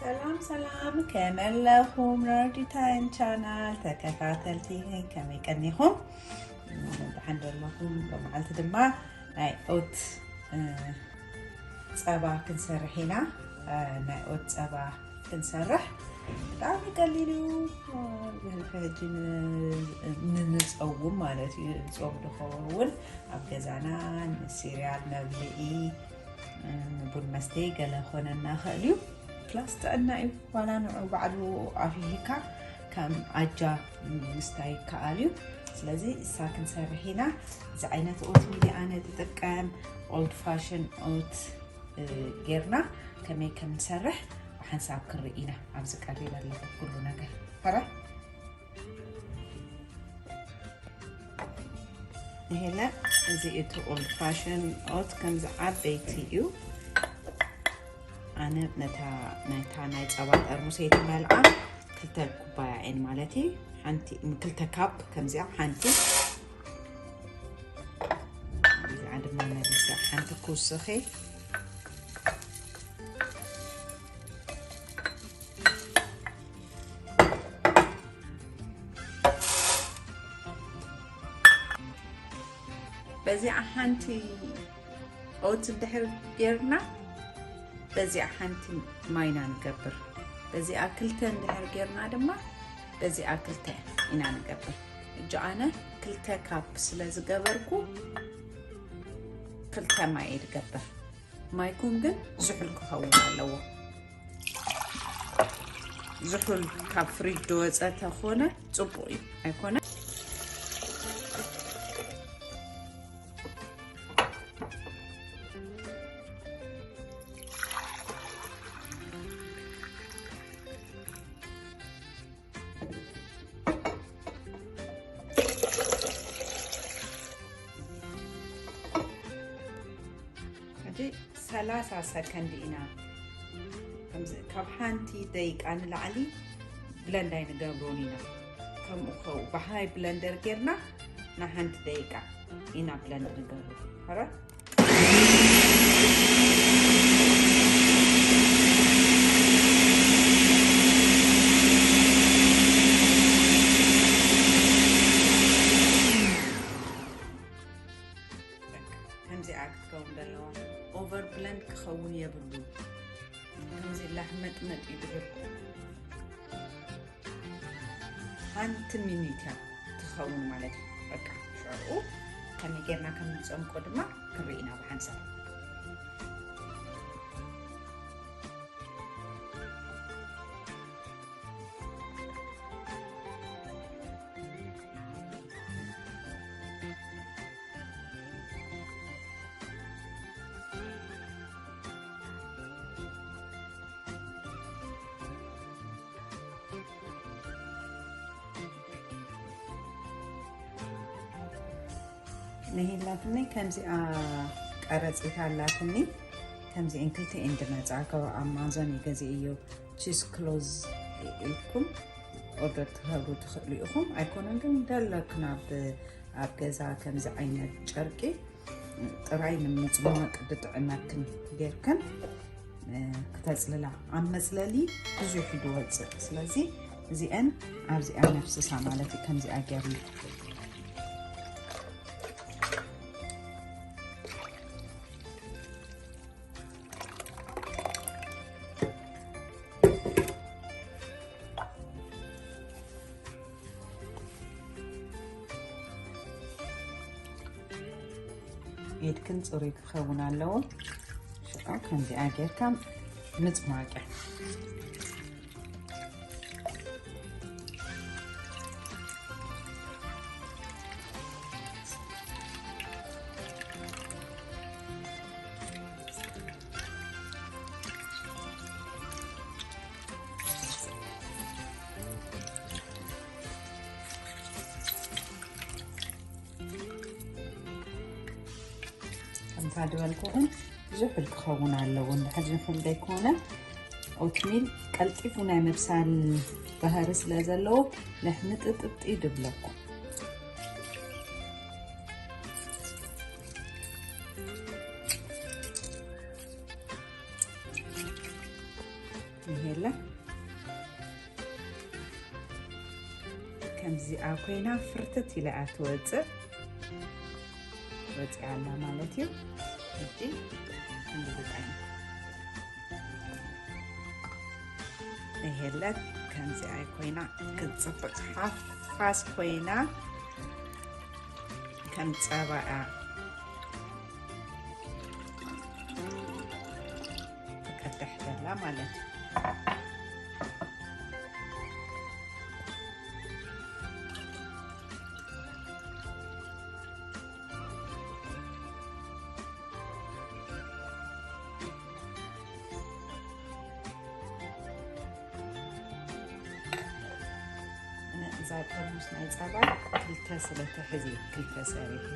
ሰላም ሰላም፣ ከመይ ኣለኹም? ሮዲታይን ቻናል ተከታተልቲ ከመይ ቀኒኹም? ደሓን ዶ ኣለኹም? ብመዓልቲ ድማ ናይ ኦት፣ እ፣ ጸባ ክንሰርሕ ኢና። እ፣ ናይ ኦት ጸባ ክንሰርሕ ብጣዕሚ ቀሊል እዩ። እ፣ ብሕጂ ን-፣ ንንጸውም ማለት እዩ። ጾም ድኸውን ኣብ ገዛና ንሲርያል መብልዒ፣ ቡን መስተ ገለ ኮነና ይኽእል እዩ። ፕላስ ጥዕና እዩ። ዋላ ንዑ ባዕሉ ኣፍሊሕካ ከም ኣጃ ምስታይ ይከኣል እዩ። ስለዚ እሳ ክንሰርሕ ኢና። እዚ ዓይነት ኦትሚል ኣነ ዝጥቀም ኦልድ ፋሽን ኦት፣ እ፣ ጌርና ከመይ ከም ንሰርሕ ብሓንሳብ ክርኢ ኢና። ኣብዚ ቀሪበ ኣለኹ ኩሉ ነገር። ፈረ ይሄለ እዚ እቲ ኦልድ ፋሽን ኦት ከምዚ ዓበይቲ እዩ። ኣነ ነታ ናይታ ናይ ጸባ ጠርሙሰይ ትመልኣ ክልተ ኩባያ እየን ማለት እዩ። ሓንቲ፣ ክልተ ካፕ ከምዚኣ ሓንቲ፣ እዚኣ ድማ መሊሰ ሓንቲ ክውስኸ። በዚኣ ሓንቲ ኦት እንድሕር ጌርና፣ በዚኣ ሓንቲ ማይና ንገብር። በዚኣ ክልተ እንድሕር ጌርና ድማ፣ በዚኣ ክልተ ኢና ንገብር። እጆ ኣነ ክልተ ካፕ ስለ ዝገበርኩ፣ ክልተ ማይ እየ ዝገብር። ማይኩም ግን ዝሑል ክኸውን ኣለዎ። ዝሑል ካብ ፍሪጅ ዝወፀ ተኾነ ፅቡቕ እዩ፣ ኣይኮነ? ሕጂ ሰላሳ ሰከንድ ኢና። ከምዚ ካብ ሓንቲ ደቂቃ ንላዕሊ ብለንድ ኣይንገብሮን ኢና። ከምኡ ከው ብሃይ ብለንደር ጌርና ንሓንቲ ደቂቃ ኢና ብለንድ ንገብሮ። ኧረ ከምዚኣ ክትከውን ዘለዋ። ኦቨር ብለንድ ክኸውን የብሉን። ከምዚ ላሕመጥመጥ እዩ ዝብል። ሓንቲ ሚኒት እያ ትኸውን ማለት እዩ። በቃ ሽዑ ከመይ ጌርና ከም ንጸምቆ ድማ ክንርኢ ኢና ብሓንሳብ። ንሂላትኒ ከምዚኣ ቀረጺታ ኣላትኒ። ከምዚኤን ክልቲኤን ዝመጻ ካብ ኣማዞን እዩ ገዚኤዮ። ቺስ ክሎዝ ኢልኩም ኦርደር ትገብሩ ትኽእሉ ኢኹም። ኣይኮነን ግን ደለክን ኣብ፣ ኣብ ገዛ ከምዚ ዓይነት ጨርቂ ጥራይ ንምጽማቕ ድጥዕመክን ጌርክን፣ እ፣ ክተጽልላ። ኣብ መጽለሊ ብዙሕ እዩ ዝወጽእ። ስለዚ እዚአን ኣብዚኣ ነፍስሳ ማለት እዩ። ከምዚኣ ጌርና ኢድክን ጽሩይ ክኸውን ኣለዎ። ሽዑ ከምዚኣ ጌርካ ምጽማቅ። ከምታ ዝበልኩኹም ዝሑል ክኸውን ኣለዎ። እንድሕር ዝሑል ዘይኮነ ኦትሚል ቀልጢፉ ናይ ምብሳል ባህሪ ስለ ዘለዎ ልሕምጥጥጥ እዩ ድብለኩም። ይሄለ እዚኣ ኮይና ፍርትት ኢላ እያ ትወፅእ። ወፂኣ ኣላ ማለት እዩ። ሕጂ ክንዲ ብጣዕሚ ይሄለት። ከምዚኣ ኮይና ክትፅብቅ ሓፋስ ኮይና ከም ፀባ እያ ትቀዳሕ ዘላ ማለት እዩ። እዛ ጥርሙስ ናይ ጸባ ክልተ ስለ ትሕዝ እየ ክልተ ሰሪሐ።